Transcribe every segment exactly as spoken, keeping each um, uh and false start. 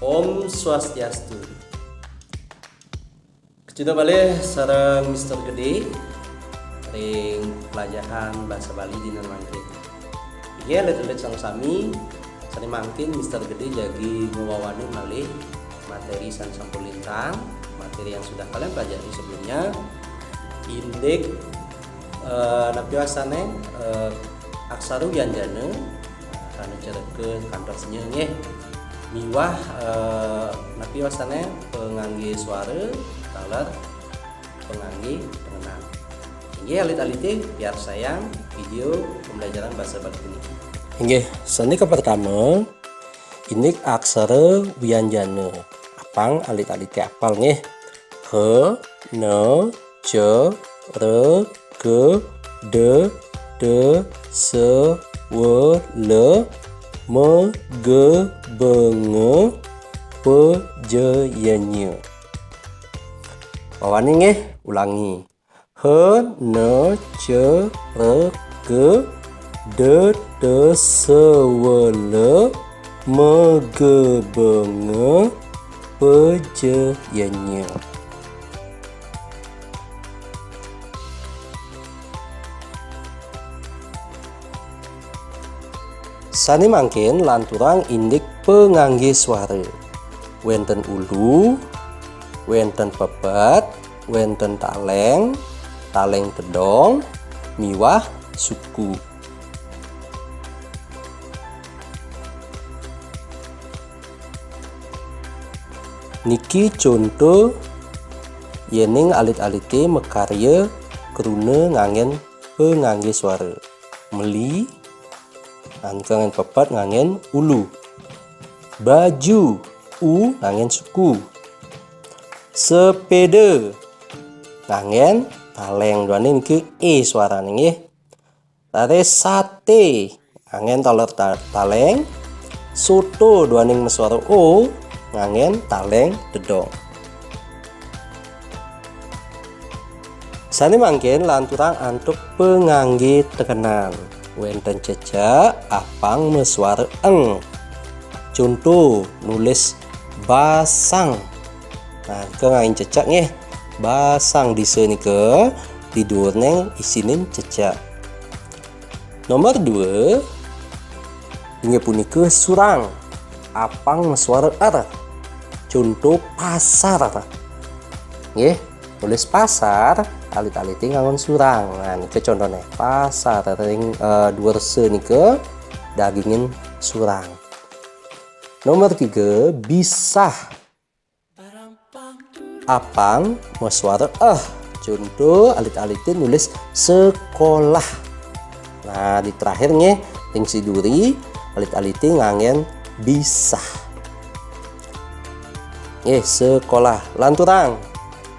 Om Swastiastu. Kecunda malih sareng Mister Gede ring pelajahan basa Bali dina mangkin. Inggih, alit-alit sareng sami, sane mangkin Mister Gede jagi ngwawani malih materi sane sampun lintang, materi yang sudah kalian pelajari sebelumnya. Indik, eh, napi wastane, eh, aksara wianjana, sane cereka kantos nya nggih. Miwah, eh, napi wastane pangangge suara taler pangangge tengenan. Inggih alit-alite piarsayang video pembelajaran basa Bali puniki. Inggih, sane kapertama, indik aksara wianjana. Apang alit-alite apal nggih. Ha, na, ca, ra, ga, da, da, sa, wa, la, ma, ga, ba, nga, pa, ja, ya, nya. Wawani nggih, ulangi. Ha, na, ca, ra, ga, da, da, sa, wa, la, ma, ga, ba, nga, pa, ja, ya, nya. Sane mangkin lanturang indik pangangge suara. Wenten ulu, wenten pepet, wenten taleng, taleng tedong, miwah suku. Niki conto yening alit-alite makarya kruna nganggen pangangge suara. Meli, nganggen pepet, nganggen ulu. Baju, u, nganggen suku. Sepeda, nganggen taleng, duaning niki e suarane nggih. Raris sate, nganggen taler ta-, taleng. Soto, duaning masuara o, nganggen taleng tedong. Sane mangkin lanturang antuk pangangge tengenan. Wenten cecek apang masuara eng. Conto, nulis basang. Nah, nika ngangge cecek nggih. Basang disa nika di duurne isinin cecek. Nomor dua, inggih punika surang. Apang masuara er. Conto, pasar. Nggih, nulis pasar, alit-alite nganggon surang. Nah, nika contone. Pasar ring, eh, duur sa nika dagingin surang. Nomor tiga, bisah. Apang masuara eh. Conto, alit-alite nulis sekolah. Nah, di terakhir nggih, ring siduri, alit-alite nganggen bisah. Nggih, sekolah. Lanturang.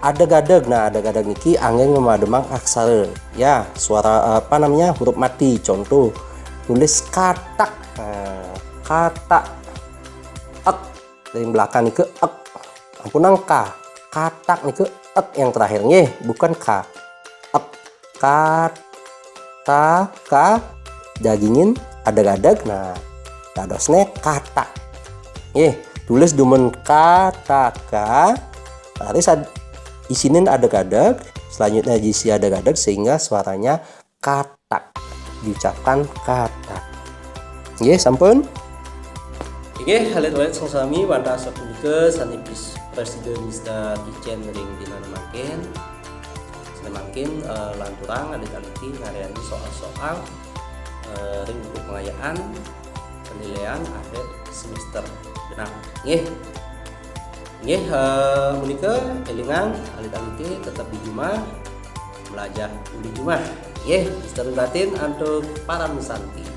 Adeg-adeg. Nah, adeg-adeg niki anggen ngamademang aksara. Ya, suara, apa namanya, huruf mati. Conto, nulis katak. Nah, katak. Ek. Ring belakang nika ek. Ampunang ka. Katak nika ek yang terakhir nggih, bukan ka. Ek. Kat. Ta, ka. Dagingin adeg-adeg. Nah, dadosne katak. Nggih, tulis dumun kataka. Raris ad-, isinin adeg-adeg, selanjutnya diisi adeg-adeg sehingga suaranya katak. Diucapkan katak. Nggih, sampun? Inggih, alit-alit sareng sami, wantah sapunika sane pis-, prasida Mister Icen ring dinane mangkin. Sane mangkin, eh, lanturang alit-alite ngaryani soal-soal, eh, ring buku pengayaan penilaian akhir semester genep. Nggih. Nggih, eh, punika elingang alit-alite tetep di jumah, melajah uli jumah. Nggih, Mister Batin antuk param santi.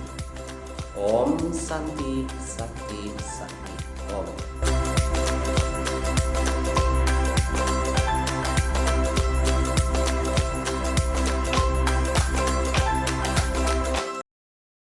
Om Santi, Santi, Santi. Om.